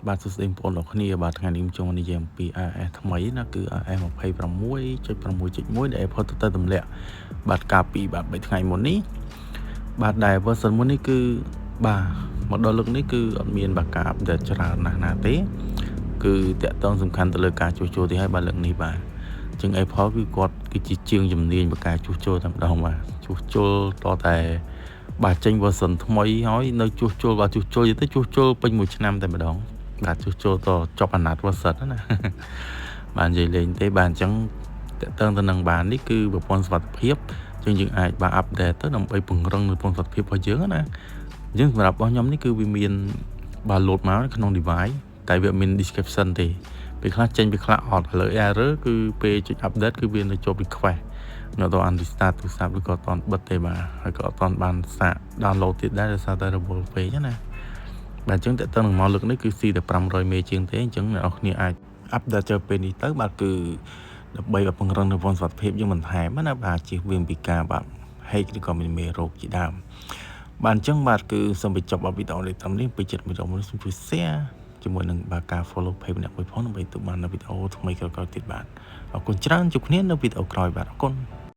បាទសួស្តីបងប្អូនទាំងគ្នាបាទថ្ងៃនេះខ្ញុំចង់និយាយអំពី iOS ថ្មីណាគឺ iOS 26.6.1ដែល Apple ទៅទម្លាក់បាទកាលពីបាទ3ថ្ងៃមុននេះបាទដែល version មុននេះគឺបាទមកដល់លើកនេះគឺអត់មានបាទការ update ច្រើនណាស់ណាទេគឺតាក់ទងសំខាន់ទៅលើការជួសជុលទីហើយបាទលើកនេះបាទជាង Apple គឺគាត់គឺជាជាងជំនាញបការជួសជុលតែម្ដងបាទជួសជុលតតែបាទចេញ version ថ្មីហើយនៅជួសជុលបាទជួសជុលទៅជួសជុលពេញមួយឆ្នាំតែម្ដងបាទជួសជុលតចប់អាណត្តិ version ណាបាទនិយាយលេងទេបាទអញ្ចឹងតកតងទៅនឹងបាទនេះគឺប្រព័ន្ធសុវត្ថិភាពចឹងយើងអាចបាទ update ទៅដើម្បីពង្រឹងនៅប្រព័ន្ធសុវត្ថិភាពរបស់យើងណាអញ្ចឹងសម្រាប់របស់ខ្ញុំនេះគឺវាមានបាទ load មកក្នុង device តែវាមាន description ទេពេលខ្លះចេញពេលខ្លះអត់ឥឡូវ error គឺពេលចុច update គឺវានៅជាប់ request នៅដល់ restart ទូរស័ព្ទឬក៏អត់ទាន់បិទទេបាទហើយក៏អត់ទាន់បានសាក download ទៀតដែរដោយសារតែរវល់ពេកណាបាទអញ្ចឹងតើតើនឹងមកលើកនេះគឺស៊ីតែ500មេជាងទេអញ្ចឹងអ្នកនរគ្នាអាច update ចូលពេលនេះទៅបាទគឺដើម្បីពង្រឹងនៅប្រព័ន្ធសុវត្ថិភាពយើងបន្ថែមណាបាទជៀសវាងពីការបាទ hack ឬក៏មានមេរោគជាដើមបាទអញ្ចឹងបាទគឺសូមបញ្ចប់វីដេអូនេះត្រឹមនេះពេញចិត្តវីដេអូនេះសូមជួយ share ជាមួយនឹងបាទការ follow page ម្នាក់មួយផងដើម្បីទទួលបាននូវវីដេអូថ្មីក្រោយៗទៀតបាទអរគុណច្រើនជួបគ្នានៅវីដេអូក្រោយបាទអរគុណ។